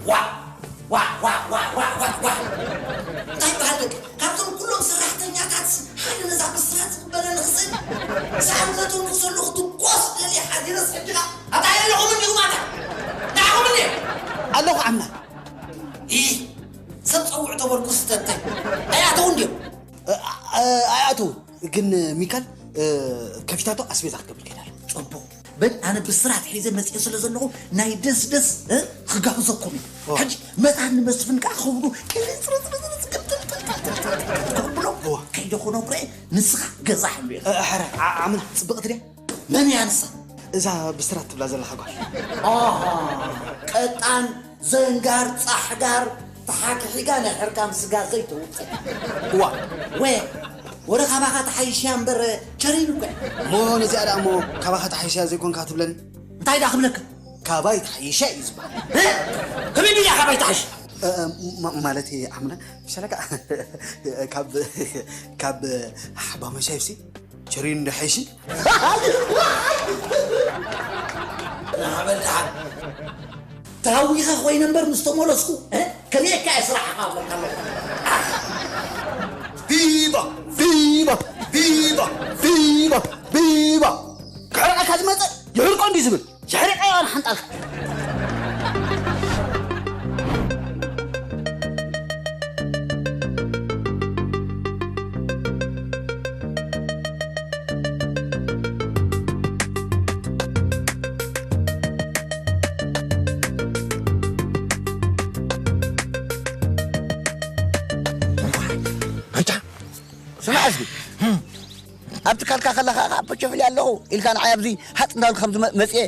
ዋ! ዋ! ዋ! ዋ! ዋ! ዋ! ዋ! እንታይ ይበሃል ደቂ? ካብዞም ኩሎም ሰራሕተኛታት ሓደ ነዛ ብስራት ዝቕበለኒ ክስእል? ሰዓት ዘተንፍሰሉ ክትኮስ ደልየ ሓዲረስ ሕጂ ኸኣ ኣታ የለኹምን ዲኹም ኣታ? ንዓኹም እንድየ። ኣለኹ ዓምና። ኢ፣ ሰብ ጸውዕ ተበልኩ ስተተይ። ኣይኣተውን ድዮም? እ፣ እ፣ ኣይኣተውን። ግን ሚካል፣ እ፣ ከፊታቶ ኣስቤዛ ክትገብር ከይዳ ኣላ። ጽቡቕ። በል፣ ኣነ ብስራት ሒዘ መጽኤ ስለ ዘለኹ ናይ ደስደስ፣ እ፣ ክጋብዘኩም እዩ። ኦ። ሕጂ መታን ንመስፍን ከኣ ክብሉ ቅርጽርጽርጽርጽ ግምጥልጥልጥልጥልጥል ክብሎ ኦ። ከይደ ክነግሮ እየ። ንስኻ ገዛ ሕሉ ኢኻ። እ፣ ሕረ፣ ዓ-፣ ዓምና ጽብቕቲ ድያ? መን እያ ንሳ? እዛ ብስራት ትብላ ዘለኻ ጓል። ኣሃ፣ ቀጣን ዘንጋር ጻሕጋር ተሓኪሒጋ ናይ ሕርቃን ስጋ ዘይተውጽእ። እዋ። ወ-፣ ወረ ካባኻ ተሓይሽያ እምበር ቸሪን እኮ እያ። እሞ ነዚኣ ደኣ እሞ ካባኻ ተሓይሽያ ዘይኮንካ ትብለኒ? እንታይ ደኣ ክብለካ? ካባይ ተሓይሻ እዩ ዝበሃል። እ? ከመይ ኢሉ እያ ካባይ ተሓይሽ? እ፣ እ፣ ማ-፣ ማለተይ ዓምና፣ ብሻለካ ካብ፣ ካብ ሓባመሻ ይብሲ ቸሪን ደሓይሺ? ንዓበል ደሓን። ተሃዊኸ ኮይነ እምበር ምስ ተመለስኩ፣ እ? ከርእየካ እየ ስራሕኻ እብለካ ኣለኹ። ቪቫ! ቪቫ! ቪቫ! ቪቫ! ቪቫ! ክሕርቀካ ዝመጸ ይሕርቆ እንዲ ዝብል። ሸሕሪቐ እያ ሓንጣልካ። ኣንታ፣ ስማዕ እስኪ። ኣብ ትካልካ ከለኻ ኸዓ ፖቸፍሊ ኣለኹ ኢልካ ንዓይ ኣብዚ ሃጥ እንዳበልካ ከም ዝመ-፣ መጽኤ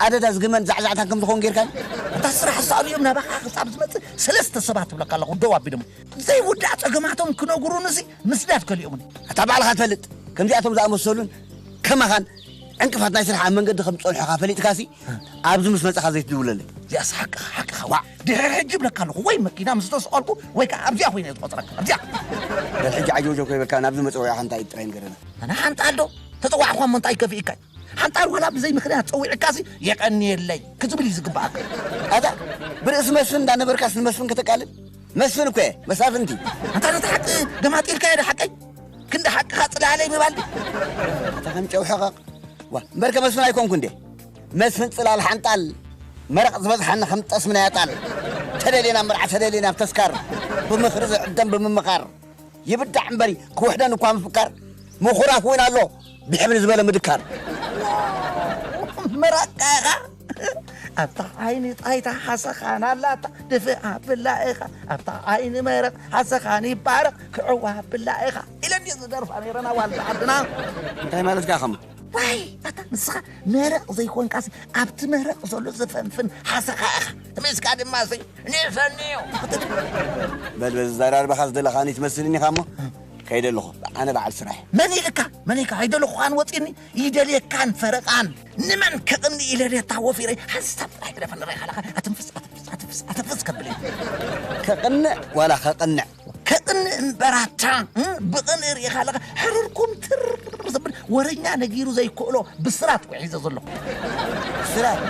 ኣደዳ ዝግመን ዛዕዛዕታን ከም ዝኾን ጌርካኒ። እታ ስራሕ ዝሰኣሉ እዮም ናባኻ ክሳብ ዝመጽእ ሰለስተ ሰባት ትብለካ ኣለኹ ደው ኣቢሎም። ዘይውዳእ ጸገማቶም ክነግሩንሲ ምስዳድ ከሊኦምኒ። ኣታ ባዕልኻ ትፈልጥ። ከምዚኣቶም ዝኣመሰሉን ከማኻን ዕንቅፋት ናይ ስራሕ ኣብ መንገዲ ከም ዝጸንሑኻ ፈሊጥካሲ ኣብዚ ምስ መጻኻ ዘይትድውለለይ። እዚኣስ ሓቅኻ፣ ሓቅኻ። ዋዕ! ድሕሪ ሕጂ እብለካ ኣለኹ፣ ወይ መኪና ምስ ተሰቐልኩ፣ ወይ ከኣ ኣብዚኣ ኮይነ እየ ዝቖጽረካ። ኣብዚኣ። በል ሕጂ ዓጀውጀው ከይበልካ ናብዚ መጸውዒኻ እንታይ ጥራይ ንገረና። ኣነ ሓንጣል ዶ? ተጸዋዕኳ እሞ እንታይ ከፊእካይ? ሓንጣል ዋላ ብዘይ ምኽንያት ጸዊዕካሲ የቐንየለይ ክትብል እዩ ዝግባኣካ። ኣታ ብርእሲ መስፍን እንዳነበርካስ ንመስፍን ከተቃልል? መስፍን እኮ እየ፣ መሳፍንቲ። ኣንታ ነቲ ሓቂ ገማጢልካዮ ዶ ሓቀይ? ክንዲ ሓቅኻ ጽላለይ ምባል ድዩ? ኣታ ከም ጨው ሕቐቕ። ዋ፣ እምበርከ መስፍን ኣይኮንኩ እንዴ? መስፍን ጽላል ሓንጣል፣ መረቕ ዝበዝሓኒ ከም ጠስሚ ናይ ኣጣል። ተደልየ ናብ መርዓ፣ ተደልየ ናብ ተስካር፣ ብምኽሪ ዝዕደም ብምምኻር። ይብዳዕ እምበሪ፣ ክውሕደን እኳ ምፍካር። ምኹራፍ እውን ኣሎ፣ ብሕብሪ ዝበለ ምድካር። መረቕካ ኢኻ። ኣብታ ዓይኒ ጣይታ ሓሰኻን ኣላታ፣ ድፍእ ኣብላ ኢኻ። ኣብታ ዓይኒ መረቕ ሓሰኻን ይባረቕ፣ ክዕዋ ኣብላ ኢኻ። ኢለን ድየ ዝደርፋ ነይረን ኣዋልድ ዓድና። እንታይ ማለትካ ኢኻ እሞ? ዋይ ኣታ ንስኻ መረቕ ዘይኮንካሲ ኣብቲ መረቕ ዘሎ ዘፈንፍን ሓሰኻ ኢኻ። ምስካ ድማ ሲ ንፈንዮ። በል በዚ ዘራርባኻስ ዘለኻኒ ትመስልኒ ኢኻ እሞ ከይደ ኣለኹ ኣነ በዓል ስራሕ። መን ኢልካ መን ኢልካ ኣይደለኹኻን ወፂኒ ይደልየካን ፈረቓን ንመን ከቕኒ ኢለ ሬታ ወፊረ ሓንሳብ ጥራሕ ግደፈኒ ሪኢኻ ኣለኻ ኣትንፍስ ኣትንፍስ ኣትንፍስ ኣትንፍስ ከብል እዩ። ከቕንዕ ዋላ ከቕንዕ? ከቕንዕ እምበራታ ብቕንኢ ሪኢኻ ኣለኻ ሕርርኩም ትር ዝብል ወረኛ ነጊሩ ዘይክእሎ ብስራት ሒዘ ዘለኹ። ብስራት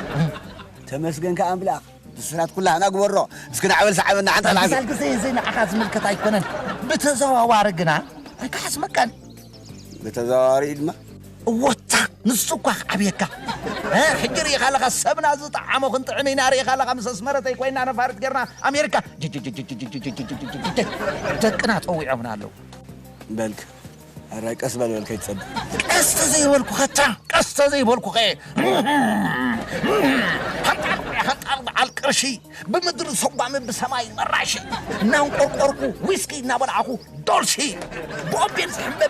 ተመስገን ከኣ ኣምላኽ ብስራት ኩላህና ግበሮ። እስኪ ናዕበል ሰዓበና ሓንቲ ኣልዓል። ግዜ እዚ ንዓኻ ዝምልከት ኣይኮነን። ብተዘዋዋሪ ግና ኣይከሓስመካን። ብተዘዋዋሪ ድማ እወታ ንሱ እኳ ክዓብየካ። እ፣ ሕጂ ርኢኻ ኣለኻ ሰብና ዝጠዓሞ ክንጥዕም ኢና ርኢኻ ኣለኻ ምስ ኣስመረተይ ኮይና ነፋሪት ጌርና ኣሜሪካ ደቅና ጸዊዖምና ኣለዉ። በልክ ኣራይ ቀስ በል በል ከይትጸብ። ቀስ ተዘይበልኩ ኸታ ቀስ ተዘይበልኩ ኸ ሓንጣል ሓንጣል በዓል ቅርሺ ብምድሪ ሰጓሚ ብሰማይ መራሺ እናንቆርቆርኩ ዊስኪ እናበላዕኹ ዶልሺ ብኦቤን ዝሕምበ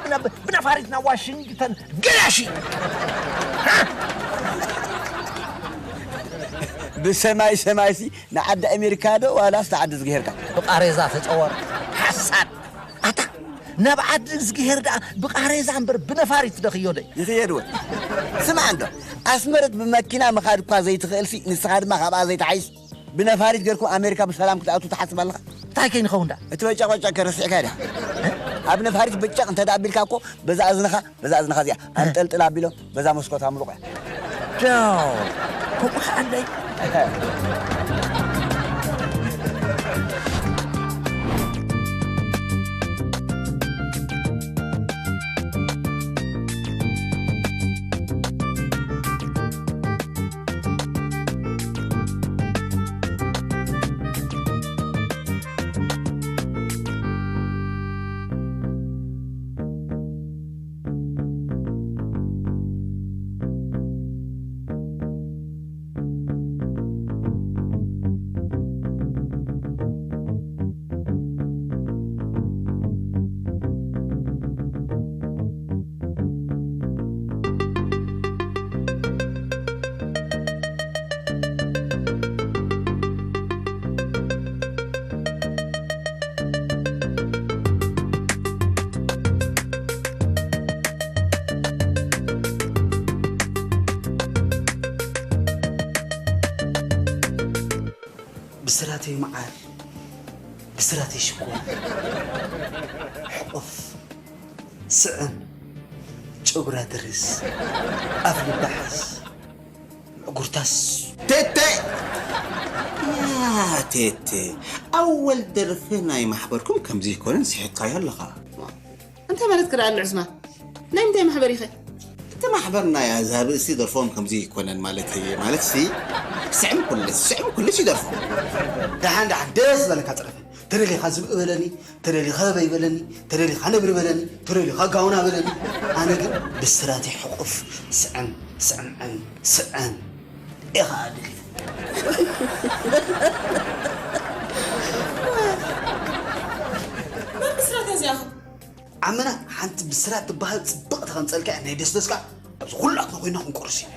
ብነፋሪትና ዋሽንግተን ገያሺ። ብሰማይ ሰማይሲ ንዓዲ ኣሜሪካ ዶ ዋላስ ንዓዲ ዝግሄርካ? ብቃሬዛ ተጸወር ሓሳድ ኣታ ናብ ዓዲ ዝግሄር ደኣ ብቃሬዛ እምበር ብነፋሪት ደኽዮ ደ ይኽየድ ወ ስማዕ እንዶ ኣስመረት ብመኪና ምኻድ እኳ ዘይትኽእልሲ ንስኻ ድማ ካብኣ ዘይትሓይስ ብነፋሪት ገርኩም ኣሜሪካ ብሰላም ክትኣቱ ትሓስብ ኣለኻ እንታይ ከይንኸውን ደኣ እቲ በጫቆጫ ከረስዕካ ድያ ኣብ ነፋሪት በጫቕ እንተ ደኣ ኣቢልካ እኮ በዛ እዝንኻ በዛ እዝንኻ እዚኣ ኣንጠልጥል ኣቢሎም በዛ መስኮት ኣምልቑ እያ ዶ ከምኡ ከዓለይ ብስራተይ መዓር ብስራተይ ሽኮር ሕቑፍ ስዕም ጨጉራ ድርስ ኣፍ ልባሓስ ምዕጉርታስ ቴቴ ያ ቴቴ ኣወል ደርፊ ናይ ማሕበርኩም ከምዚ ይኮነን ስሒትካዮ ኣለኻ እንታይ ማለት ክዳ ኣሎ ዕስማን ናይ ምንታይ ማሕበር ኢኸ እቲ ማሕበር ናይ ኣዛብእ ሲ ደርፎም ከምዚ ይኮነን ማለት ማለት ሲ ስዕም ኩልስ ስዕም ኩልስ ይደርፎ ደሓን ደሓን ደስ በለካ ፀረፈ ተደሊኻ ዝብእ በለኒ ተደሊኻ በይ በለኒ ተደሊኻ ነብሪ በለኒ ተደሊኻ ጋውና በለኒ ኣነ ግን ብስራተይ ሕቑፍ ስዕም ስዕምዕም ስዕም ኢኻ ኣድሊ መን ብስራት እያ እዚኣ ዓመና ሓንቲ ብስራት ትበሃል ፅብቕቲ ከምፀልካ እያ ናይ ደስደስካ ኣብዚ ኩላትና ኮይና ክንቆርስ ኢና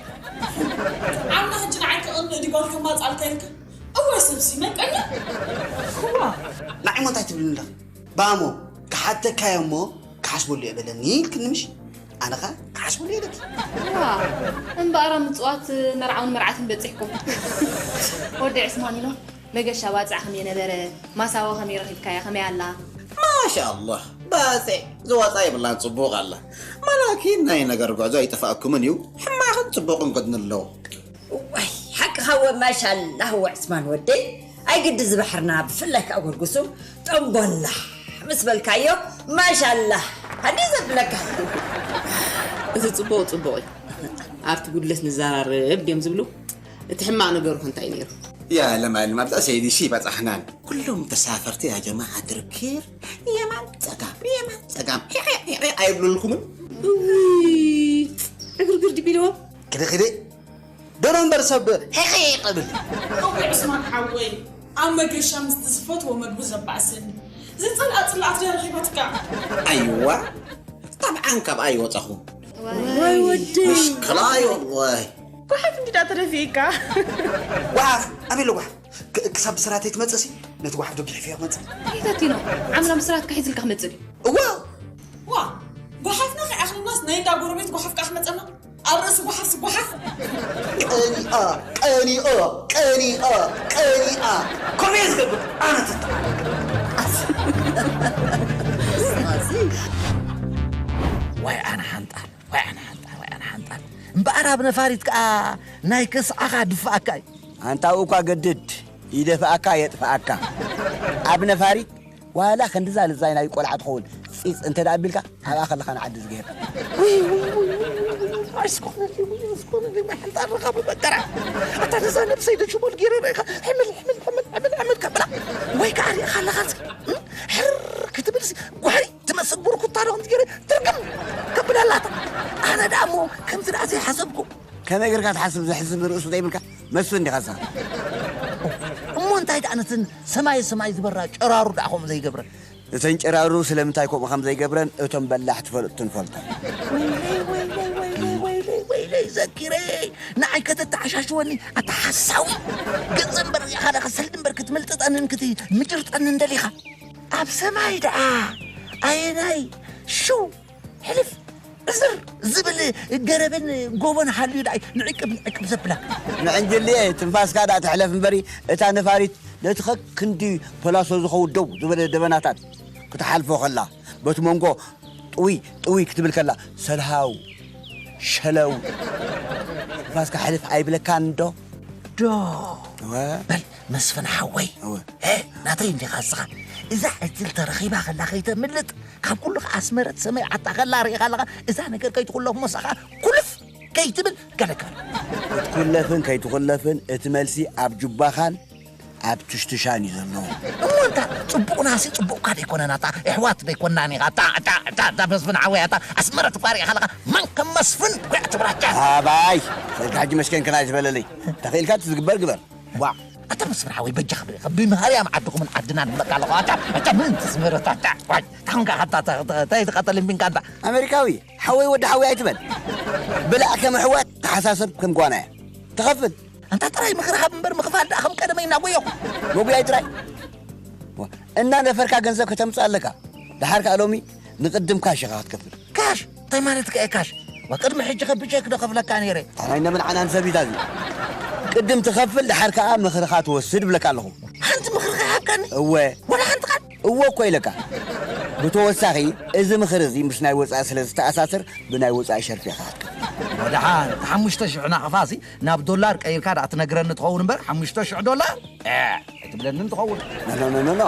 ዓምና ሕጂ ንዓይ ክቕንእ ድጓል ከማፃልካ ኢልካ እወ ሰብሲ መቀኛ ክዋ ንዓይ ሞ እንታይ ትብልኒ ኣለኺ ባሞ ክሓተካ እየ እሞ ክሓስበሉ እየ በለኒ ኢልክኒ ምሽ ኣነ ኸ ክሓስበሉ እየ ኢለኪ እምበኣር ኣብ ምፅዋት መርዓውን መርዓትን በፂሕኩም ወዲ ዕስማን ኢሎም መገሻ ባፅዕ ከመይ ነበረ ማሳወ ከመይ ረኺብካያ ከመይ ኣላ ማሻ ኣላህ ባፅዕ ዝወፃ የብላን ፅቡቕ ኣላ ማላኪን ናይ ነገር ጉዕዞ ኣይጠፋእኩምን እዩ ሕማቕን ፅቡቕን ጎድኒ ኣለዎ ዋይ ሓቅኻ ወ ማሻላህ ወዕስማን ወደይ ኣይግዲ ዝባሕርና ብፍላይ ከዓ ጎርጉሱ ጠንቦላሕ ምስ በልካዮ ማሻላህ ሃዲ ዘብለካ እዚ ፅቡቕ ፅቡቕ እዩ ኣብቲ ጉድለት ንዘራረብ ድዮም ዝብሉ እቲ ሕማቕ ነገሩ ከ እንታይ ነይሩ ያ ለማለም ኣብዛ ሰይዲ ሺ በፃሕናን ኩሎም ተሳፈርቲ ያ ጀማዓ ድርኪር የማን ፀጋም የማን ፀጋም ሒቕ ሒቕ ሒቕ ኣይብሉልኩምን እውይ ዕግርግር ድዩ ኢልዎም ክደ ክደ ደሮ እምበር ሰብ ሒቕ ሒቕ እብል እውይ ዕስማን ሓወይ ኣብ መገሻ ምስቲ ዝፈትዎ መግቢ ዘባእሰኒ ዝፀልኣ ፅላኣት ዶ ረኺባትካ ኣይዋ ጠብዓን ካብኣ ይወፀኹ ወይ ወዲ። ምሽክላ እዩ ወይ ጓሓፍ እንዲዳ ተደፊእካ ጓሓፍ ኣበይ ኣሎ ጓሓፍ ክ- ክሳብ ብስራተይ ትመፅእ ሲ ነቲ ጓሓፍ ዶ ግሒፈዮ ክመፅእ ይተቲኖ ዓምላ ምስራትካ ሒዝልካ ክመፅእ ድዩ እዋ ዋ ጓሓፍና ከይኣኽልናስ ናይ እንዳ ጎረቤት ጓሓፍ ከኣ ክመፀና ኣብ ርእሲ ጓሓፍ ስጓሓፍ ቀኒኣ ቀኒኣ ቀኒኣ ቀኒኣ ከምኡ እየ ዝገብር ኣነ ትተዓል ዋይ ኣነ ሓንጣል ዋይ ኣነ ሓንጣል ዋይ ኣነ ሓንጣል እምበኣር ኣብ ነፋሪት ከኣ ናይ ከስዓኻ ድፍኣካ እዩ ኣንታኡ እኳ ገድድ ይደፍኣካ የጥፍኣካ ኣብ ነፋሪት ዋላ ክንድዛ ልዛይ ናይ ቆልዓ ትኸውን ፂፅ እንተ ደኣ ኣቢልካ ኣብኣ ከለኻ ንዓዲ ዝገይር ኣይስኮነ ኣይስኮነ ሓንጣል ረኻቢ በቀራ ኣታ ነዛ ነብሰይ ደሽሞል ገይረ ርኢኻ ሕምል ሕምል ሕምል ሕምል ሕምል ከብላ ወይ ከዓ ርኢኻ ኣለኻ ሕር ክትብል ጓሕሪ ትመስል ብርኩታ ዶ ከምዚ ገይረ ትርግም ከብላላታ ኣነ ደኣ እሞ ከምዚ ደኣ ዘይሓሰብኩ ከመይ ጌርካ ትሓስብ ዘሕዝን ርእሱ ዘይብልካ መስፍን ዲኻ ሳ እሞ እንታይ ደኣ ነትን ሰማይ ሰማይ ዝበራ ጨራሩ ደኣ ከምኡ ዘይገብረ እተን ጨራሩ ስለምንታይ ከምኡ ከም ዘይገብረን እቶም በላሕቲ ፈልጥቱ ንፈልጦ ወይለይ ወይለይ ወይለይ ወይለይ ወይለይ ዘኪረይ ንዓይ ከተተዓሻሽወኒ ኣታ ሓሳዊ ገንዘብ እምበር ሪኢኻ ዳኻ ሰልዲ እምበር ክትምልጥጠንን ክትምጅርጠንን ደሊኻ ኣብ ሰማይ ደኣ ኣየናይ ሽው ሕልፍ ዕዝር ዝብል ገረብን ጎቦን ሃልዩ ደኣ ንዕቅብ ንዕቅብ ዘብላ ንዕንጅልየ ትንፋስካ ደኣ ትሕለፍ እምበሪ እታ ነፋሪት ነቲ ከክንዲ ፖላሶ ዝኸውን ደው ዝበለ ደበናታት ክትሓልፎ ከላ በቲ መንጎ ጥውይ ጥውይ ክትብል ከላ ሰልሃው ሸለው ትንፋስካ ሕልፍ ኣይብለካን ዶ ዶ በል መስፍን ሓወይ ናተይ እንዲኻ እስኻ እዛ ዕድል ተረኺባ ከላ ከይተምልጥ ካብ ኩሉ ከዓ ኣስመረት ሰማይ ዓጣ ከላ ርኢኻ ኣለኻ እዛ ነገር ከይትኹለፍ ሞሳኻ ኩልፍ ከይትብል ገለገል ክትኩለፍን ከይትኹለፍን እቲ መልሲ ኣብ ጁባኻን ኣብ ትሽትሻን እዩ ዘሎ እሞ እንታ ጽቡቕና ሲ ጽቡቕካ ደይኮነና እታ ኣሕዋት ደይኮናን ኢኻ እታ እታ እታ እታ መስፍን ሓወይ እታ ኣስመረት እኳ ርኢኻ ኣለኻ መን ከም መስፍን ጉዕ ትብላቻ ኣባይ ሰልካ ሕጂ መስከንክና ይትበለለይ ተኽኢልካ እቲ ዝግበር ግበር ዋዕ ኣታ መስፍን ሓወይ በጃኻ ብማርያም ዓድኹምን ዓድና ንብለካ ኣለኹ ኣታ እታ ምን ትስምረት ኣታ ዋይ ታሁንካ ኣታ ተይትቐተልን ቢንካ ኣታ ኣሜሪካዊ ሓወይ ወዲ ሓወይ ኣይትበል ብላዕ ከም ኣሕዋት ተሓሳሰብ ከም ጓና እያ ትኸፍል ኣንታ ጥራይ ምኽሪ ሃብ እምበር ምኽፋል ደኣ ከም ቀደመይ እናጎየኹ መጉያይ ጥራይ እናነፈርካ ገንዘብ ከተምፅእ ኣለካ ደሓር ከዓ ሎሚ ንቅድም ካሽ ኢኻ ክትከፍል ካሽ እንታይ ማለት ከ ካሽ ቅድሚ ሕጂ ከ ብቼክ ዶ ከፍለካ ነይረ ናይ ነምን ዓናን ሰብ እዩ ዳዚ ቅድም ትኸፍል ድሓር ከኣ ምኽርኻ ትወስድ እብለካ ኣለኹ ሓንቲ ምኽሪ ከይሃብካኒ እወ ወላ ሓንቲ ቃል እወ እኮ ኢለካ ብተወሳኺ እዚ ምኽሪ እዚ ምስ ናይ ወፃኢ ስለ ዝተኣሳስር ብናይ ወፃኢ ሸርፊ ኢኻ ክትከፍል ወድሓን ሓሙሽተ ሽሕ ናቕፋ ሲ ናብ ዶላር ቀይርካ ደኣ ትነግረኒ ትኸውን እምበር ሓሙሽተ ሽሕ ዶላር ኣይትብለንን ትኸውን ኖኖኖኖ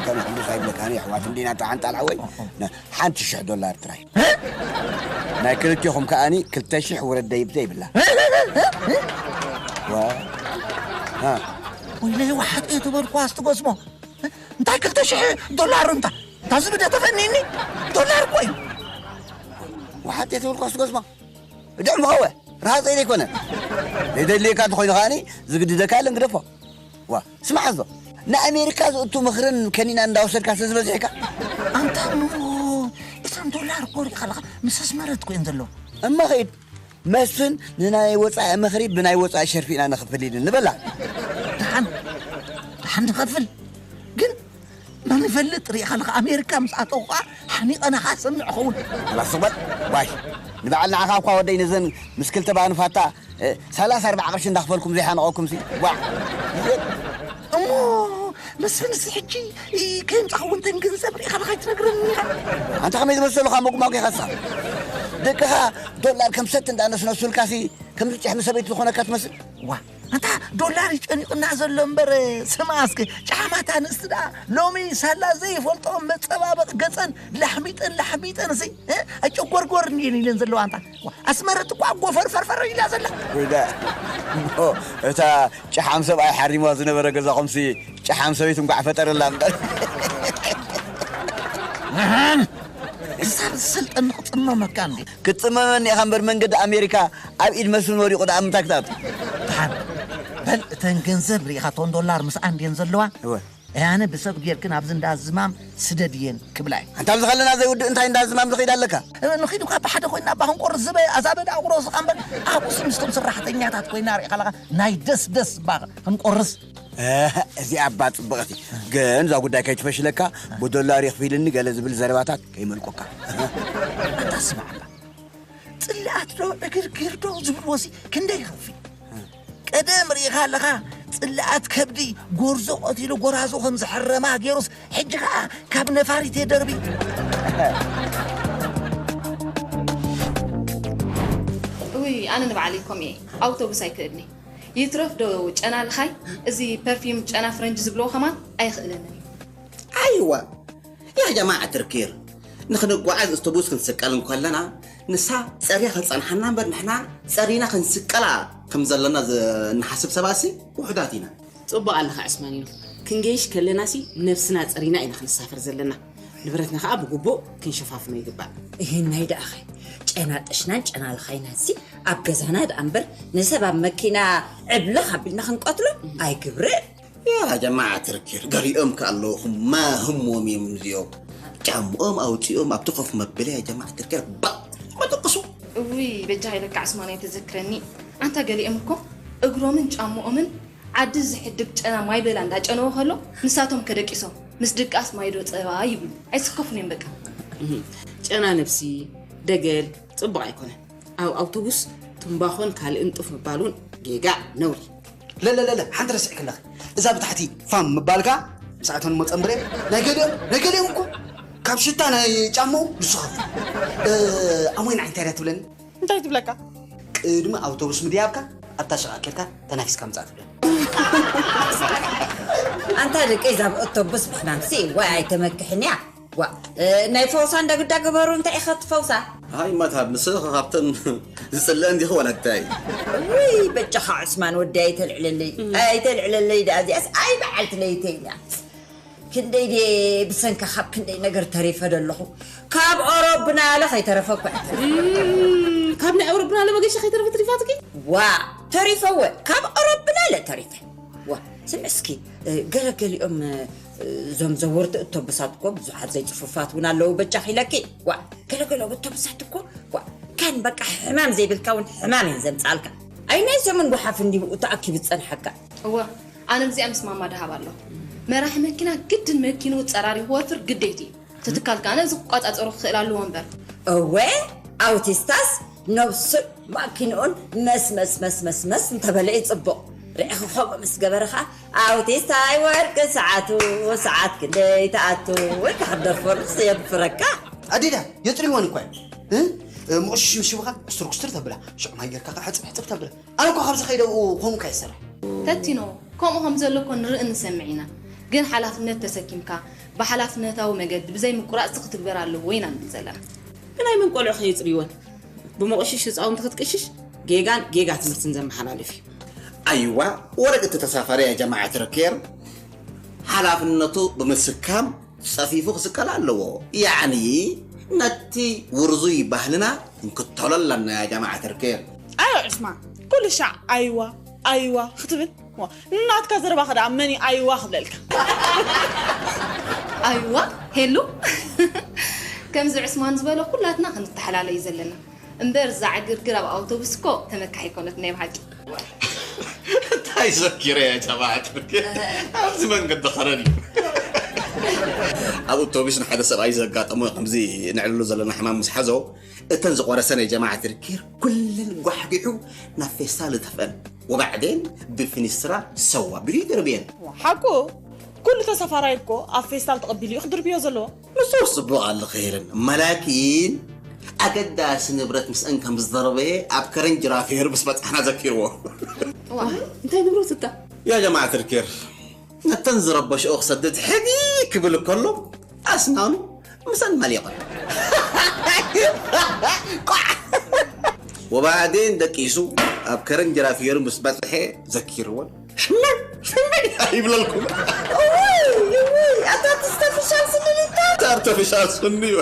ከም ሕሙስ ኣይብለካን የሕዋት እንዲና ጥዓን ጣልዓወይ ሓንቲ ሽሕ ዶላር ጥራይ ናይ ክልቴኹም ከኣኒ ክልተ ሽሕ ውረድ ደይብ ዘይብላ ወይለይ ወሓጥ እየ ተበልኩ ኣስትጎስሞ እንታይ ክልተ ሽሕ ዶላር እንታ እታ ዝብደ ተፈኒኒ ዶላር እኮ እዩ ወሓጥ እየ ተበልኩ ኣስትጎስሞ እድዕ ምኸወ ረሃፀ ኢለ ኣይኮነን ዘይደልየካ እንተኮይኑ ከኣኒ ዝግድደካ የለን ግደፎ ዋ ስማዕ ዞ ንኣሜሪካ ዝእቱ ምኽርን ከኒና እንዳወሰድካ ስለ ዝበዚሕካ ኣንታ እሞ እተን ዶላር እኮ ሪኢኻ ኣለኻ ምስ ኣስመረት እኮ እየን ዘለዋ እሞ ኸይድ መስፍን ንናይ ወፃኢ ምኽሪ ብናይ ወፃኢ ሸርፊ ኢና ንኽፍል ኢሉ ንበላ ደሓን ደሓን ንኸፍል ግን መን ይፈልጥ ሪኢኻ ኣለኻ ኣሜሪካ ምስ ኣተኹ ከዓ ሓኒቐ ናኻ ሰምዕ ኸውን ላስቕበል ዋይ ንበዓል ንዓኻ እኳ ወደይ ነዘን ምስ ክልተ ባንፋታ ሰላሳ ኣርባዓ ቅርሺ እንዳኽፈልኩም ዘይሓነቐኩም ሲ ጓዕ እሞ መስፍንሲ ሕጂ ከየምፃኹውን ተን ገንዘብ ርኢኻ ዶ ከይትነግረኒ ኢኻ ኣንታ ከመይ ዝመሰሉኻ መጉማጉ ኢኻሳ ደቅኻ ዶላር ከም ሰቲ እንዳነስነሱልካሲ ከም ዝጭሕሚ ሰበይቲ ዝኾነካ ትመስል ዋ ኣንታ ዶላር ይጨኒቕና ዘሎ እምበር ስማ እስኪ ጫሓማት ኣንስቲ ደኣ ሎሚ ሳላ ዘይፈልጦ መፀባበቕ ገፀን ላሕሚጠን ላሕሚጠን ሲ ኣጨጎርጎር እንድየን ኢለን ዘለዋ ኣንታ ኣስመረት እኳ ጎፈር ፈርፈር ኢላ ዘላ ወይዳ እታ ጨሓም ሰብኣይ ሓሪማ ዝነበረ ገዛኹምሲ ጨሓም ሰበይት እንኳዕ ፈጠረላ እምበር ክሳብ ዝሰልጠኒ ክፅመመካ እንዲ ክትፅመመኒ ኢኻ እምበር መንገዲ ኣሜሪካ ኣብ ኢድ መስፍን ወዲቑ ደኣ ምንታይ ክትኣቱ ደሓን በል እተን ገንዘብ ርኢኻቶን ዶላር ምስኣ እንድየን ዘለዋ እወ ኣነ ብሰብ ጌርክን ኣብዚ እንዳ ዝማም ስደድየን ክብላ እዩ። ኣንታ ኣብዚ ከለና ዘይውድእ እንታይ እንዳ ዝማም ዝኸይድ ኣለካ? ንኺዱ ካብ ብሓደ ኮይና እባ ክንቆርስ ዝበ ኣዛበ ደኣ ቁረሱ እምበር፣ ኣብኡሲ ምስቶም ሰራሕተኛታት ኮይና ርኢኻ ኣለኻ፣ ናይ ደስ ደስ እባ ክንቆርስ። እዚኣ እባ ጽብቕቲ፣ ግን እዛ ጉዳይ ከይትፈሽለካ፣ ብዶላር ይኽፊልኒ ገለ ዝብል ዘረባታት ከይመልቆካ። ኣታ ስማዕ እባ፣ ጽልኣት ዶ ዕግርግር ዶ ዝብልዎሲ ክንደይ ይኸፍል? ቀደም ርኢኻ ኣለኻ፣ ጽልኣት ከብዲ ጎርዞ ቀቲሉ ጎራዙ ከም ዝሕረማ ገይሩስ፣ ሕጂ ኸኣ ካብ ነፋሪት የደርቢ። ውይ ኣነ ንባዕለይ ከምኡ እየ። ኣውቶቡስ ኣይክእልኒ። ይትረፍ ዶ ጨና ልኻይ፣ እዚ ፐርፊም ጨና ፍረንጅ ዝብልዎ ከማን ኣይኽእለንን እዩ። ኣይዋ ያ ጀማዓ ትርኪር፣ ንኽንጓዓዝ እቶቡስ ክንስቀል እንከለና ንሳ ጸርያ ክትጸንሓና እምበር ንሕና ጸሪና ክንስቀላ ከም ዘለና ዝ- እንሓስብ ሰባሲ ውሑዳት ኢና። ጽቡቕ ኣለኻ ዕስማኒኖ፣ ክንገይሽ ከለናሲ ነብስና ጸሪና ኢና ክንሳፈር ዘለና። ንብረትና ከኣ ብግቡእ ክንሸፋፍኖ ይግባእ። እህናይ ደኣኸ፣ ጨና ጥሽናን ጨና ልኻይናንሲ ኣብ ገዛና ደኣ እምበር ንሰብ ኣብ መኪና ዕብልኽ ኣቢልና ክንቀትሎ ኣይግብርን። ያ ጀማዓ ትርኪር፣ ገሊኦም ከ ኣለዉ ማህሞም እዮም እዚኦም። ጫምኦም ኣውጺኦም ኣብቲ ኮፍ መበሊ ያ ጀማዓ ትርኪር ባእ መጠቅሱ። እውይ በጃ ሃይለካ ዕስማን ኣይተዘክረኒ። ኣንታ ገሊኦም እኮ እግሮምን ጫምኦምን ዓዲ ዝሕድግ ጨና ማይ በላ እንዳጨነወ ከሎ ንሳቶም ከደቂሶም ምስ ድቃስ ማይ ዶ ጸባ ይብሉ ኣይስከፉን እዮም በቃ። ጨና ነብሲ ደገል ጽቡቕ ኣይኮነን። ኣብ ኣውቶቡስ ትምባኾን ካልእን ጡፍ ምባል እውን ጌጋ፣ ነውሪ። ለለለለ ሓንቲ ረሲዕኪ ኣለኺ። እዛ ብታሕቲ ፋም ምባልካ ምስኣተን እሞ ጸንብረ ናይ ገሊኦም ናይ ገሊኦም እኮ ካብ ሽታ ናይ ጫምኡ ንሱ ኸፍ ኣሞይ ንዓይ እንታይ ድያ ትብለኒ እንታይ ትብለካ ቅድሚ ኣውቶቡስ ምድያብካ ኣብታ ሽቓ ኬድካ ተናፊስካ ምጻእ ትብለኒ ኣንታ ደቀይ እዛ ብኣውቶቡስ ብሕማምሲ ዋይ ኣይተመክሕንያ ዋ ናይ ፈውሳ እንዳ ግዳ ግበሩ እንታይ ኢኻ ትፈውሳ ኣይ ማታ ንስኺ ኸ ካብተን ዝጽልአን ዲኺ ዋላ እንታይ ውይ በጃኻ ዑስማን ወዲ ኣይተልዕለለይ ኣይተልዕለለይ ደኣ እዚኣስ ኣይ በዓልቲ ለይተይ እያ ክንደይ ድየ ብሰንካ ካብ ክንደይ ነገር ተሪፈ ደለኹ ካብ ኦሮብናለ ከይተረፈ እኳ ካብ ናይ ኦሮብናለ መገሻ ከይተረፈ ትሪፋትኪ ዋ ተሪፈ ወ ካብ ኦሮብናለ ተሪፈ ዋ ስምዕ እስኪ ገለገሊኦም እዞም ዘወርቲ እቶብሳት እኮ ብዙሓት ዘይፅፉፋት እውን ኣለዉ በጃኺ ኢለኪ ዋ ገለገለ እቶብሳት እኮ ዋ ካን በቃ ሕማም ዘይብልካ እውን ሕማም እየን ዘምፃልካ ኣይናይ ሰሙን ጓሓፍ እንዲብኡ ተኣኪቡ ዝፀንሐካ እወ ኣነ ብዚኣ ምስ ማማ ድሃብ ኣለኹ መራሒ መኪና ግድን መኪንኡ ፀራሪ ክወፍር ግዴት እዩ ትትካል ከኣ ነዚ ክቋፃፀሩ ክኽእል ኣለዎ እምበር እወ ኣውቲስታስ ነብሱን ማኪንኡን መስመስመስመስመስ እንተበለ እዩ ፅቡቕ ርዕኺ ከምኡ ምስ ገበረ ኸዓ ኣውቲስታይ ወርቂ ሰዓቱ ሰዓት ክንደይ ተኣቱ ኢልካ ክትደርፈሉስ የድፍረካ ኣዴዳ የፅርይወን እኳ እዩ ምቑሽሽ ምስ ሽቡኻ ስትርኩስትር ተብላ ሽዑ ማይ ጌርካ ከዓ ሕፅብ ሕፅብ ተብላ ኣነ እኳ ካብዚ ከይደ ከምኡ ከ ይሰርሕ ተቲኖ ከምኡ ከም ዘሎ እኮ ንርኢ ንሰምዕ ኢና ግን ሓላፍነት ተሰኪምካ ብሓላፍነታዊ መገዲ ብዘይ ምቁራፅ ክትግበር ኣለዎ ኢና ንብል ዘለና ብናይ መን ቆልዑ ከየፅርይወን ብመቑሽሽ ህፃውንቲ ክትቅሽሽ ጌጋን ጌጋ ትምህርትን ዘመሓላልፍ እዩ ኣይዋ ወረቅ እቲ ተሳፋሪ ያ ጀማዓ ትርኬር ሓላፍነቱ ብምስካም ጸፊፉ ክስቀል ኣለዎ ያዕኒ ነቲ ውርዙይ ባህልና ክንክተሎ ኣለና ያ ጀማዓ ትርኬር ኣዮ ዕስማን ኩሉ ሻዕ ኣይዋ ኣይዋ ክትብል ናትካ ዘረባ ከ ደኣ መን እዩ ኣይዋ ክብለልካ ኣይዋ ሄሉ ከምዚ ዕስማን ዝበሎ ኩላትና ክንተሓላለዩ ዘለና እምበር እዛ ዕግርግር ኣብ ኣውቶቡስ እኮ ተመካሒ ኣይኮነትን ናይ ብሓቂ እንታይ ዘኪረ እያ ጀማዓ ትርኪ ኣብዚ መንገዲ ኸረን እዩ ኣብ ኣውቶቡስ ንሓደ ሰብኣይ ዘጋጠሞ ከምዚ ንዕልሉ ዘለና ሕማም ምስ ሓዞ እተን ዝቆረሰ ናይ ጀማዓ ትርኪር ኩለን ጓሕጊሑ ናብ ፌስታል እተፍአን ወባዕዴን ብፊኒስትራ ሰው ኣቢሉ ይድርብየን ሓቁ ኩሉ ተሳፋራይ እኮ ኣብ ፌስታል ተቐቢሉ እዩ ክድርብዮ ዘለዎ ንሱስ ጽቡቕ ኣሎ ኸይርን መላኪን ኣገዳሲ ንብረት ምስአን ከም ዝደረበየ ኣብ ከረን ጅራፌር ምስ በጻሕና ዘኪርዎ እንታይ ንብረት እታ ያ ጀማዓ ትርኪር ነተን ዝረበሽኦ ክሰድድ ሕጊ ክብል ከሎ ኣስናኑ ምሰን መሊቖ ወባዕዴን ደቂሱ ኣብ ከረን ጅራፊየሩ ምስ በጽሐ ዘኪርዎን ሽመይ ሽመይ ኣይብለልኩም ኣርተፊሻል ስኒ እዩ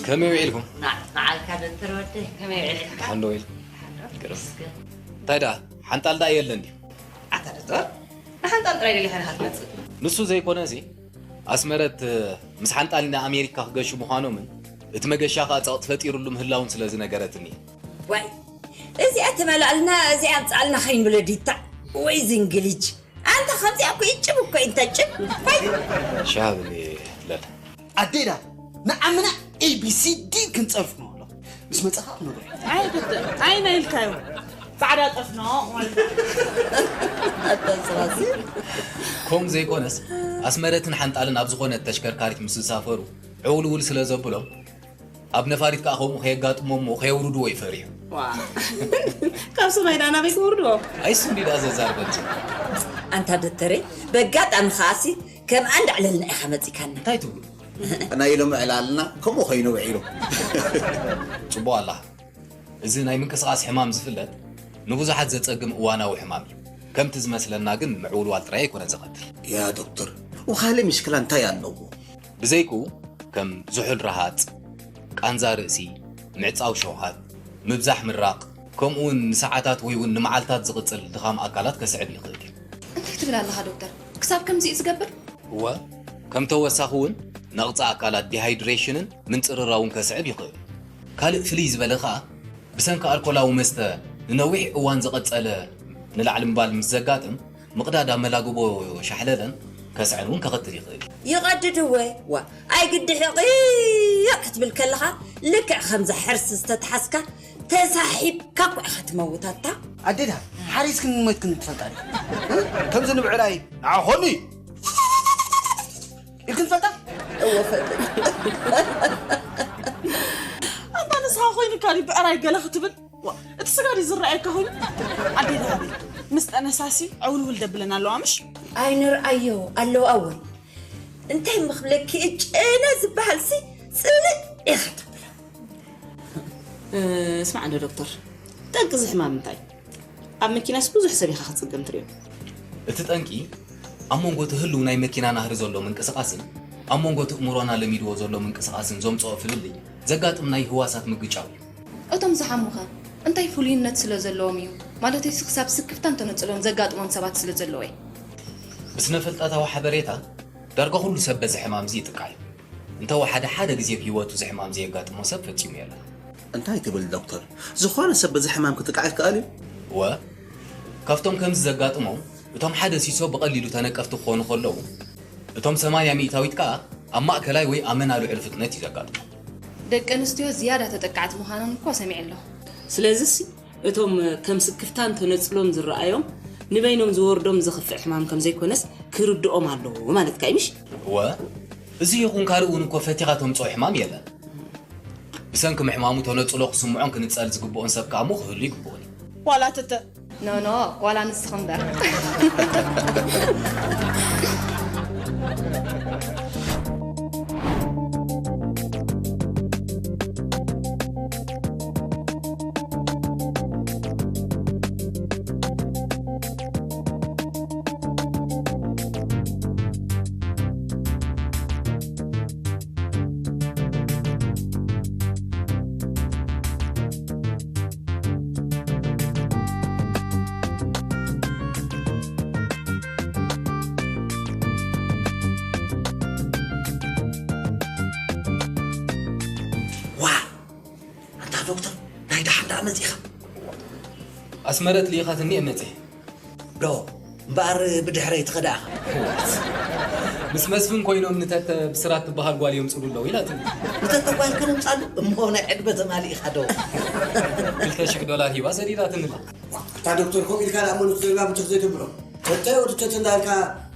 ከመይ ውዒልኩም? ንዓልካ ዶክተር ወደይ ከመይ ውዒልካ? ሓንዶ ኢል እንታይ ደኣ ሓንጣል ደኣ የለን ድዩ? ኣታ ዶክተር ንሓንጣል ጥራይ ደሊኻ ኢኻ ትመጽእ። ንሱ ዘይኮነ እዚ ኣስመረት ምስ ሓንጣል ናብ ኣሜሪካ ክገሹ ምዃኖምን እቲ መገሻ ከኣ ጸቕጢ ፈጢሩሉ ምህላውን ስለ ዝነገረትኒ። ዋይ እዚኣ ትመላልና እዚኣ ኣምጻልና ከይንብሎ ዲታ ወይ ዝንግልጅ ኣንታ ከምዚኣ እኮ ይጭብ እኮ እንተ ጭብ ፋይ ሻብኒ ለለ ኣዴና ንዓምና ኤቢሲዲ ክንጸርፍ ንብሎ ምስ መጻኻ ክነግሮ ኣይግድን ኣይና ኢልካዮ ጻዕዳ ጠፍኖ ማለት ኣታ ስራሲ ከምኡ ዘይኮነስ ኣስመረትን ሓንጣልን ኣብ ዝኾነት ተሽከርካሪት ምስ ዝሳፈሩ ዕውልውል ስለ ዘብሎም ኣብ ነፋሪት ከኣ ከምኡ ከየጋጥሞም እሞ ከየውርድዎ እዩ ፈሪሑ። ካብ ሰማይ ዳኣ ናበይ ክወርድዎ? ኣይሱ እንዲ ደኣ ዘዛርበን ዘሎ። ኣንታ ደተሬ በጋጣሚ ከኣሲ ከምኣ እንዳዕለልና ኢኻ መጺካና። እንታይ ትብሉ? ናይ ሎሚ ዕላልና ከምኡ ኮይኑ ውዒሉ። ጽቡቕ ኣላ። እዚ ናይ ምንቅስቓስ ሕማም ዝፍለጥ ንብዙሓት ዘጸግም እዋናዊ ሕማም እዩ። ከምቲ ዝመስለና ግን ምዕውልዋል ጥራይ ኣይኮነን ዘቐትል። ያ ዶክተር፣ ወኻሊ ምሽክላ እንታይ ኣለዎ? ብዘይክኡ ከም ዝሑል ረሃጽ፣ ቃንዛ ርእሲ፣ ምዕጻው ሸውሃት፣ ምብዛሕ ምራቕ፣ ከምኡውን ንሰዓታት ወይ እውን ንመዓልታት ዝቕጽል ድኻም ኣካላት ከስዕብ ይኽእል እዩ። እንታይ ትብል ኣለኻ ዶክተር? ክሳብ ከምዚ እዩ ዝገብር? እወ፣ ከም ተወሳኺ እውን ነቕጻ ኣካላት ዲሃይድሬሽንን ምንጽርራውን ከስዕብ ይኽእል እዩ። ካልእ ፍልይ ዝበለ ከኣ ብሰንኪ ኣልኮላዊ መስተ ንነዊሕ እዋን ዝቐጸለ ንላዕሊ ምባል ምስ ዘጋጥም ምቕዳድ ኣብ መላግቦ ሻሕለለን ከስዐን እውን ከኸትል ይኽእል እዩ። ይቐድድ እወ። ዋ፣ ኣይግዲ ሕቕቕ ክትብል ከለኻ ልክዕ ከምዛ ሕርሲ ዝተትሓዝካ ተሳሒብካ እኳ ኢኻ ትመውት ኣታ። ኣዴዳ፣ ሓሪስክን ሞይትክን ትፈልጣ ዲኽን? ከምዚ ንብዕራይ ንዓኾኒ ኢልክን ትፈልጣ? እወ ፈልጥ። ኣታ ንስኻ ኮይኑካ ድዩ ብዕራይ ገለ ክትብል? እቲ ስጋ ድዩ ዝረኣየካ ኮይኑ? ኣዴ ደሃበይ ምስ ጠነሳሲ ዕውልውል ደብለን ኣለዋ ምሽ? ኣይንርኣዮ ኣለዋ እውን እንታይ ምኽብለኪ ጨነ ዝበሃል ሲ ጽልእ ኢኻ ተብሎ። ስማዕ እንዶ ዶክተር፣ ጠንቂ እዚ ሕማም እንታይ? ኣብ መኪናስ ብዙሕ ሰብ ኢኻ ክጽገም ትርእዮ። እቲ ጠንቂ ኣብ መንጎ እቲ ህልው ናይ መኪና ናህሪ ዘሎ ምንቅስቓስን ኣብ መንጎ እቲ እምሮና ለሚድዎ ዘሎ ምንቅስቓስን ዘምጽኦ ፍልልይ ዘጋጥም ናይ ህዋሳት ምግጫው እዩ። እቶም ዝሓሙኸ እንታይ ፍሉይነት ስለ ዘለዎም እዩ? ማለተይሲ ክሳብ ስክፍታን ተነጽሎን ዘጋጥሞም ሰባት ስለ ዘለዉ እየ። ብስነ-ፍልጠታዊ ሓበሬታ ዳርጋ ኩሉ ሰብ በዚ ሕማም እዚ ይጥቃዕ እዩ። እንተ ወሓደ ሓደ ግዜ ኣብ ህይወቱ እዚ ሕማም እዚ የጋጥሞ ሰብ ፈጺሙ የለን። እንታይ ትብል ዶክተር? ዝኾነ ሰብ በዚ ሕማም ክጥቃዕ ይከኣል እዩ? እወ፣ ካብቶም ከምዚ ዘጋጥሞም እቶም ሓደ ሲሶ ብቐሊሉ ተነቀፍቲ ክኾኑ ከለዉ፣ እቶም ሰማንያ ሚእታዊት ከኣ ኣብ ማእከላይ ወይ ኣመና ልዑል ፍጥነት እዩ ዘጋጥሞም። ደቂ ኣንስትዮ ዝያዳ ተጠቃዕቲ ምዃነን እኳ ሰሚዐ ኣለኹ። ስለዚሲ እቶም ከም ስክፍታን ተነጽሎን ዝረኣዮም ንበይኖም ዝወርዶም ዘኽፍእ ሕማም ከም ዘይኮነስ ክርድኦም ኣለዎ ማለትካ እዩ ምሽ? እወ፣ እዚ ይኹን ካልእ እውን እኮ ፈቲኻ ተምጽኦ ሕማም የለን። ብሰንኪ ምሕማሙ ተነጽሎ ክስምዖን ክንጸል ዝግብኦን ሰብ ከኣ እሞ ክህሉ ይግብኦን እዩ። ዋላ ትተ ኖኖ ዋላ ንስኺ እምበር። ዋ ኣንታ ዶክተር ናይ ደሓን ደኣ መፂኻ ኣስመረት ልኢኻትኒ እየ መፅየ ዶ እምበኣር ብድሕረይ ትኸዳ ኢኻ ምስ መስፍን ኮይኖም ንተተ ብስራት ትበሃል ጓል የምፅሉ ኣለዉ ኢላትኒ ንተተ ጓል ከነምፃሉ እሞ ናይ ዕድመ ተማሊእኻ ዶ ክልተ ሽሕ ዶላር ሂባ ሰዲዳትንላ እታ ዶክተር ከምኡ ኢልካ ደኣ መኑስ ጀልባ ምትኽ ዘይተብሎ ተተ ወዲ ተተ እንዳልካ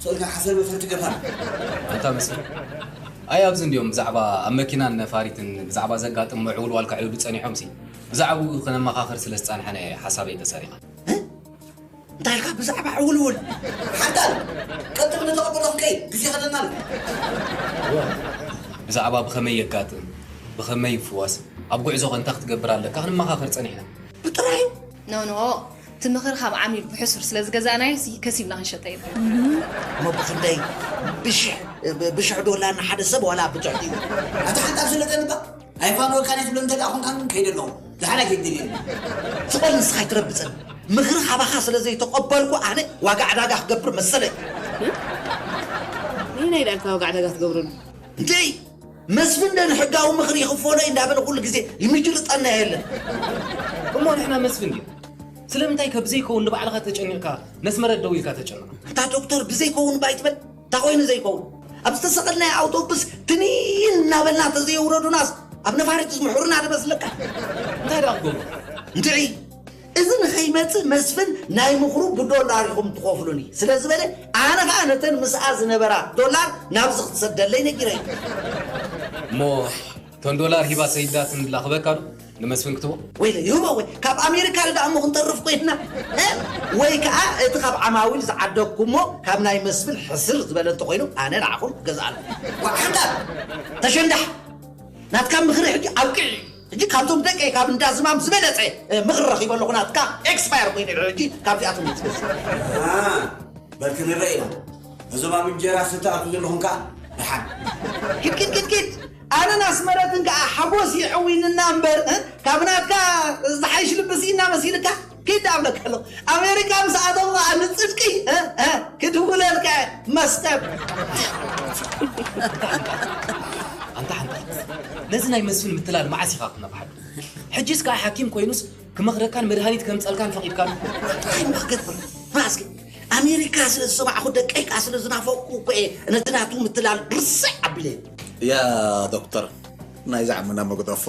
ስእልካ ሓሰር መፈር ትገፋ ኣንታ መስፍን ኣይ ኣብዚ እንዲዮም ብዛዕባ ኣብ መኪናን ነፋሪትን ብዛዕባ ዘጋጥም ምዕውልዋል ከዕልሉ ጸኒሖም ሲ ብዛዕባኡ ከነመኻኽር ስለ ዝጸንሐና እየ ሓሳበይ ተሰሪቐ። እንታይ ኢልካ ብዛዕባ ዕውልውል ሓንጣል ቀጥል ንተቐበሎ ከይ ግዜ ከለና ኣሎ። ብዛዕባ ብኸመይ የጋጥም ብኸመይ ይፍወስ ኣብ ጉዕዞ ከ እንታይ ክትገብር ኣለካ ክንመኻኸር ጸኒሕና። ብጥራዩ ኖኖ እቲ ምኽሪ ካብ ዓሚል ብሕሱር ስለ ዝገዛእናዮሲ ከሲብና ክንሸጦ የብልና። እሞ ብኽንደይ ብሽሕ ዶላር ንሓደ ሰብ ዋላ ብትሕቲኡ ኣታ ሓንጣብ ስለጠንባ ኣይፋነወካን እየ ትብሎ እንተ ደኣ ኾንካ ግን ከይደ ኣለኹ። ዝሓላይ ከይትደልየኒ። ስቕ በል ንስኻ ኣይትረብጸኒ። ምኽሪ ካባኻ ስለ ዘይተቐበልኩ ኣነ ዋጋ ዕዳጋ ክገብር መሰለይ። ነየናይ ደኣ ኢልካ ዋጋ ዕዳጋ ትገብረሉ? እንታይ? መስፍን ዶ ንሕጋዊ ምኽሪ ይኽፈሎ እዩ እንዳበለ ኩሉ ግዜ ይምጅርጠና የለን። እሞ ንሕና መስፍን ድዩ? ስለምንታይ ካብ ዘይከውን ንባዕልኻ ተጨኒቕካ ነስመረት ደው ኢልካ ተጨንቕ? ኣንታ ዶክተር ብዘይከውን እባ ኣይትበል። እንታይ ኮይኑ ዘይከውን? ኣብ ዝተሰቐልናዮ ኣውቶቡስ ትንይን እናበልና ተዘየውረዱናስ ኣብ ነፋሪት ዝምሕሩና ዶ መስለካ? እንታይ ደኣ ክገብሩ? እንድዒ፣ እዚ ንኸይመጽእ መስፍን ናይ ምኽሩ ብዶላር ኢኹም ትኸፍሉኒ ስለ ዝበለ፣ ኣነ ኸኣ ነተን ምስኣ ዝነበራ ዶላር ናብዚ ክትሰደለይ ነጊረዮ። እሞ እተን ዶላር ሂባ ሰይዳትን ላኽበካ ዶ ንመስፍን ክትቦ? ወይለ ይህቦ ወይ ካብ ኣሜሪካ ርዳ እሞ ክንተርፍ ኮይንና፣ እ? ወይ ከኣ እቲ ካብ ዓማዊል ዝዓደግኩሞ ካብ ናይ መስፍን ሕስር ዝበለ እንተኾይኑ ኣነ ንዓኹም ክገዝኣሉ። ዋ፣ ሓንታ ተሸንዳሕ፣ ናትካ ምኽሪ ሕጂ ኣብቂዑ እዩ። ሕጂ ካብቶም ደቀይ ካብ እንዳ ዝማም ዝበለጸ፣ እ፣ ምኽሪ ረኺበ ኣለኹ። ናትካ ኤክስፓየር ኮይኑ እዩ። ሕጂ ካብዚኣቶም ይትገዝ። አ፣ በል ክንረአ ኢና። እዞም ኣብ እንጀራ ዝተኣትዉ ዘለኹም ከኣ ደሓን። ኪድ፣ ኪድ፣ ኪድ፣ ኪድ። ኣነን ኣስመረትን ከኣ ሓጎስ የዕዊንና እምበር፣ እ፣ ካብ ናትካ ዝሓይሽ ልቢ ስኢና መሲልካ? ኪድ ኣብለካ ኣለኹ። ኣሜሪካ ምስ ኣተው ከኣ ንጽድቂ፣ እ፣ እ፣ ክድውለልካ እየ። መስከብ። ኣንታ ሓንታት፣ ነዚ ናይ መስፍን ምትላል መዓስ ኢኻ ክትነቕሓሉ? ሕጂስ ከኣ ሓኪም ኮይኑስ ክመኽረካን መድሃኒት ከምጸልካን ፈቒድካሉ? እንታይ እሞ ክገብር? ንዓ እስኪ፣ ኣሜሪካ ስለ ዝሰማዕኩ፣ ደቀይ ከኣ ስለ ዝናፈቕኩ እኮ እየ ነቲ ናቱ ምትላል ርስዕ ኣቢለ። ያ ዶክተር፣ ናይዚ ዓምና መግደፎ፣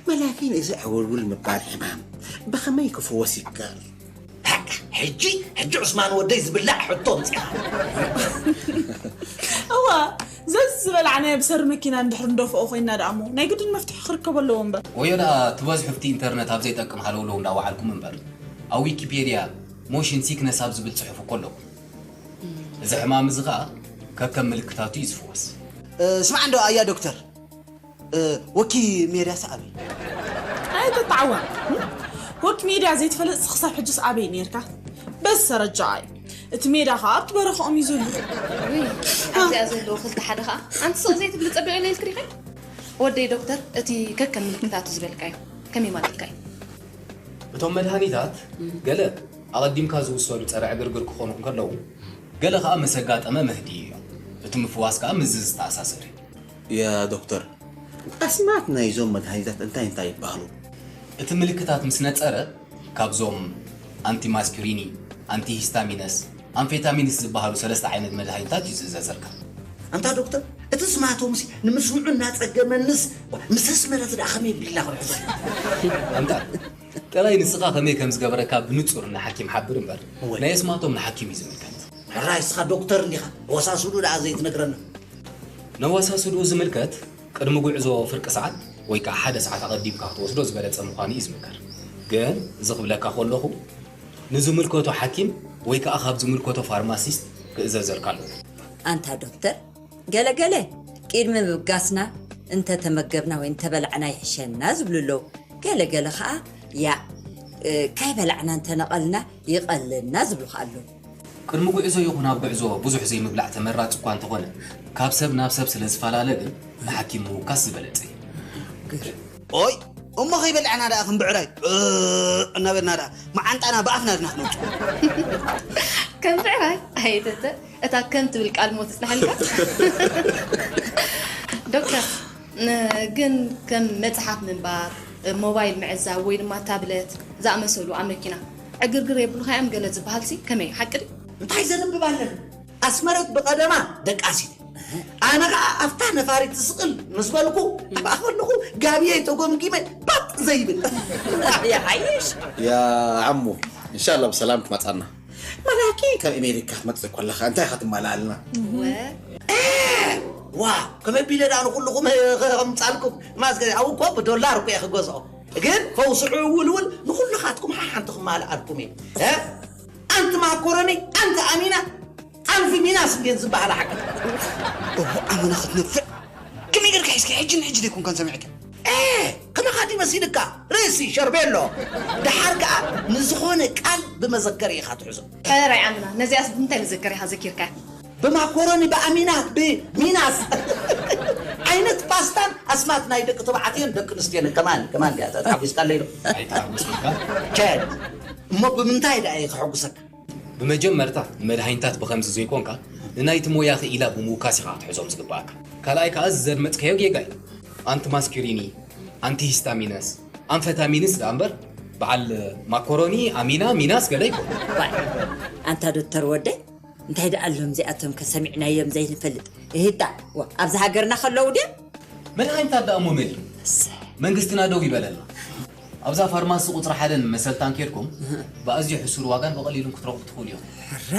መላኪን እዚ ዕውልውል ምባል ሕማም ብኸመይ ክፍወስ ይከኣል? በቃ፣ ሕጂ፣ ሕጂ ዑስማን ወደይ ዝብላዕ ሕቶ ኣምጺኻ። እዋ፣ ዘዝ ዝበላዕናዮ ብሰሪ መኪና እንድሕር ንደፍኦ ኮይንና ደኣ እሞ፣ ናይ ግድን መፍትሒ ክርከብ ኣለዎ እምበር። ወዮ ደኣ ትበዝሑ ኣብቲ ኢንተርነት ኣብ ዘይጠቅም ሃለውለው እንዳወዓልኩም እምበር፣ ኣብ ዊኪፔድያ ሞሽን ሲክነስ ኣብ ዝብል ጽሑፍ እኮ ኣለኩም። እዚ ሕማም እዚ ኸኣ ከከም ምልክታቱ እዩ ዝፍወስ። እ፣ ስማዕ እንዶ ኣያ ዶክተር፣ እ፣ ወኪ ሜድያስ ኣበይ? ኣይተተዓወት። ወኪ ሜድያ ዘይትፈልጥ ክሳብ ሕጅስ ኣበይ ኔርካ? በስ ሰረጃ ኣይ። እቲ ሜዳ ኸኣ ኣብቲ በረኻኦም እዩ ዘሎ። ውይ፣ ኣብዚኣ ዘለዉ ክልተ ሓደ ኸኣ፣ ኣንቲ ስቕ ዘይትብሊ ጸቢቑ ኢለ ኢልኪ ዲኺ? ወደይ ዶክተር፣ እቲ ከከም ምልክታቱ ዝበልካዮ፣ ከመይ ማለትካ እዩ? እቶም መድሃኒታት፣ ገለ ኣቐዲምካ ዝውሰዱ ጸረ ዕግርግር ክኾኑ እንከለዉ፣ ገለ ኸኣ ምስ ኣጋጠመ መህድኢ እዮም። እቲ ምፍዋስ ከኣ ምስዚ ዝተኣሳሰር እዩ። ያ ዶክተር፣ ኣስማት ናይዞም መድሃኒታት እንታይ እንታይ ይበሃሉ? እቲ ምልክታት ምስ ነጸረ፣ ካብዞም ኣንቲማስኩሪኒ፣ ኣንቲሂስታሚነስ፣ ኣንፌታሚንስ ዝበሃሉ ሰለስተ ዓይነት መድሃኒታት እዩ ዝእዘዘልካ። ኣንታ ዶክተር፣ እቲ ስማቶምሲ ንምስምዑ እናጸገመንስ፣ ዋ፣ ምስ ኣስመረት ደኣ ከመይ ቢልና ክንሕዞ? ኣንታ፣ ጥራይ ንስኻ ከመይ ከም ዝገበረካ ብንጹር ንሓኪም ሓብር እምበር፣ እወ። ናይ ኣስማቶም ንሓኪም እዩ ዝምልከት። ሕራይ፣ ንስኻ ዶክተር እንዲኻ፣ ወሳስሉ ደኣ ዘይትነግረና። ነዋሳስድኡ ዝምልከት፣ ቅድሚ ጉዕዞ ፍርቂ ሰዓት ወይ ከኣ ሓደ ሰዓት ኣቐዲምካ ክትወስዶ ዝበለጸ ምዃኑ እዩ ዝምከር። ግን፣ እዚ ክብለካ ከለኹ፣ ንዝምልከቶ ሓኪም ወይ ከኣ ካብ ዝምልከቶ ፋርማሲስት ክእዘዘልካ ኣለዎ። ኣንታ ዶክተር፣ ገለ ገለ ቅድሚ ምብጋስና እንተ ተመገብና ወይ እንተ በላዕና ይሕሸና ዝብሉ ኣለዉ። ገለ ገለ ኸኣ፣ ያእ፣ እ፣ ከይበላዕና እንተ ነቐልና ይቐለልና ዝብሉ ኸኣ ኣለዉ። ቅድሚ ጉዕዞ ይኹን ኣብ ጉዕዞ ብዙሕ ዘይምብላዕ ተመራጺ እኳ እንተኾነ፣ ካብ ሰብ ናብ ሰብ ስለ ዝፈላለ ግን ንሓኪም ምውካስ ዝበለጸ እዩ። ኦይ፣ እሞ ከይበላዕና ደኣ ከም ብዕራይ፣ እ፣ እናበልና ደኣ መዓንጣና ብኣፍና ድና ክነውጽእ። ከም ብዕራይ? ኣየተተ፣ እታ ከም ትብል ቃል እሞ ትጽናሓልካ። ዶክተር፣ ን-፣ ግን ከም መጽሓፍ ምንባብ፣ ሞባይል ምዕዛብ ወይ ድማ ታብለት ዝኣመሰሉ ኣብ መኪና ዕግርግር የብሉኻ እዮም ገለ ዝበሃልሲ ከመይ እዩ? ሓቂ ድዩ? እንታይ ዘንብብ ኣለኒ? ኣስመረት ብቐደማ ደቃሲት። ኣነ ኸኣ ኣብታ ነፋሪት ትስቕል ምስ በልኩ፣ ኣብኣ ከለኹ ጋብየይ ተጎምጊመ ባጥ ዘይብል። ይሓይሽ። ያ ዓሙ፣ እንሻላ ብሰላም ትመጻና። መላኪ ካብ ኣሜሪካ ክትመጽእ ከለኻ እንታይ ኢኻ ትማልኣልና? እወ። ዋ፣ ከመይ ቢለ ደኣ ንኹልኹም ከምጻልኩም? ማስገ፣ ኣብኡ እኮ ብዶላር እኮ እየ ክገዝኦ። ግን ፈውሲ ዕውልውል ንኹልኻትኩም ሓሓንቲ ክማልኣልኩም እየ። እ? ኣንቲ ማኮረኒ፣ ኣንቲ ኣሚና፣ ኣንፊ ሚናስ እንድየን ዝበሃላ ሓቂ። እሞ ኣመና ክትነፍዕ። ከመይ ጌርካ ሒዝካ? ሕጂ ንሕጂ ዘይኮንካን ሰሚዕካ? እ፣ ከማኻ ድዩ መሲልካ? ርእሲ ሸርቤሎ። ደሓር ከኣ ንዝኾነ ቃል ብመዘከሪ ኢኻ ትሕዞ። ሕራይ ኣመና፣ ነዚኣስ ብምንታይ መዘከሪ ኢኻ ዘኪርካያ? ብማኮሮኒ፣ ብኣሚናት፣ ብሚናስ። ዓይነት ፓስታን ኣስማት ናይ ደቂ ተባዕትዮን ደቂ ኣንስትዮን ከማን ከማን ድያ ተሓጒስካለይ ዶ? ኣይተሓጎስኩካ። ቸድ እሞ ብምንታይ ደኣ እየ ክሕጉሰካ? ብመጀመርታ ንመድሃኒታት ብኸምዚ ዘይኮንካ ንናይቲ ሞያ ክኢላ ብምውካስ ኢኻ ክትሕዞም ዝግባኣካ። ካልኣይ ከኣ እዚ ዘድመፅካዮ ጌጋ እዩ። ኣንቲ ማስኪሪኒ፣ ኣንቲ ሂስታሚነስ፣ ኣንፈታሚንስ ደኣ እምበር በዓል ማኮሮኒ ኣሚና ሚናስ ገለ ይኮን። ዋይ ኣንታ ዶክተር ወደይ እንታይ ደኣ ኣሎም እዚኣቶም ከሰሚዕናዮም ዘይንፈልጥ እህታ ዋ ኣብዚ ሃገርና ከለዉ ድዮም መድሃኒታት ደኣ እሞ መን እዩ? መንግስትና ደው ይበለልና። ኣብዛ ፋርማሲ ቁፅሪ ሓደን መሰልታን ኬድኩም ብኣዝዩ ሕሱር ዋጋን ብቐሊሉን ክትረኽቡ ትኽእሉ ኢኹም። ሕረ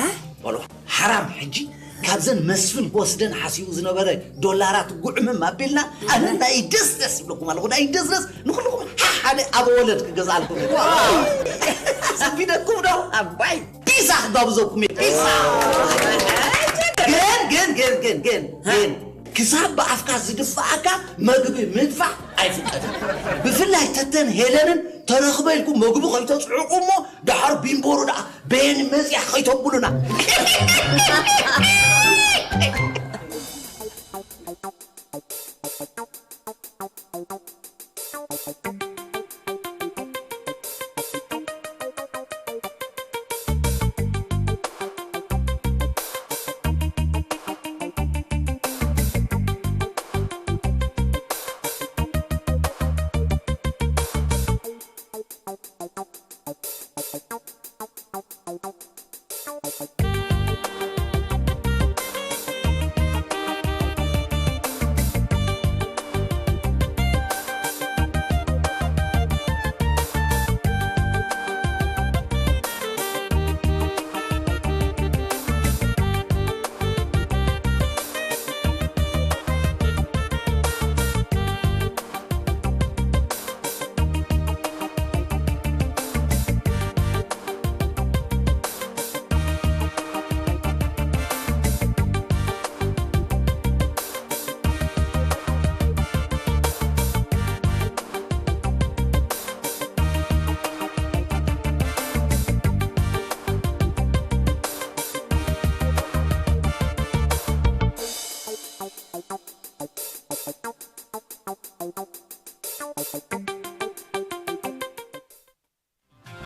በሉ ሓራም ሕጂ ካብዘን መስፍን ክወስደን ሓሲቡ ዝነበረ ዶላራት ጉዕምም ኣቢልና ኣነ ናይ ደስ ደስ ይብለኩም ኣለኹ ናይ ደስ ደስ ንኩልኩም ሓደ ኣብ ወለድ ክገዝኣልኩም እዩ። ሰፊደኩም ዶ ኣባይ ፒሳ ክጋብዘኩም እዩ ፒሳ። ግን ግን ግን ግን ግን ግን ክሳብ ብኣፍካ ዝድፋኣካ መግቢ ምድፋእ ኣይፍቀድን። ብፍላይ ተተን ሄለንን ተረኽበ ኢልኩም መግቢ ከይተፅዕቑ እሞ ደሓር ቢንቦሩ ደኣ በየን መፅያ ከይተብሉና።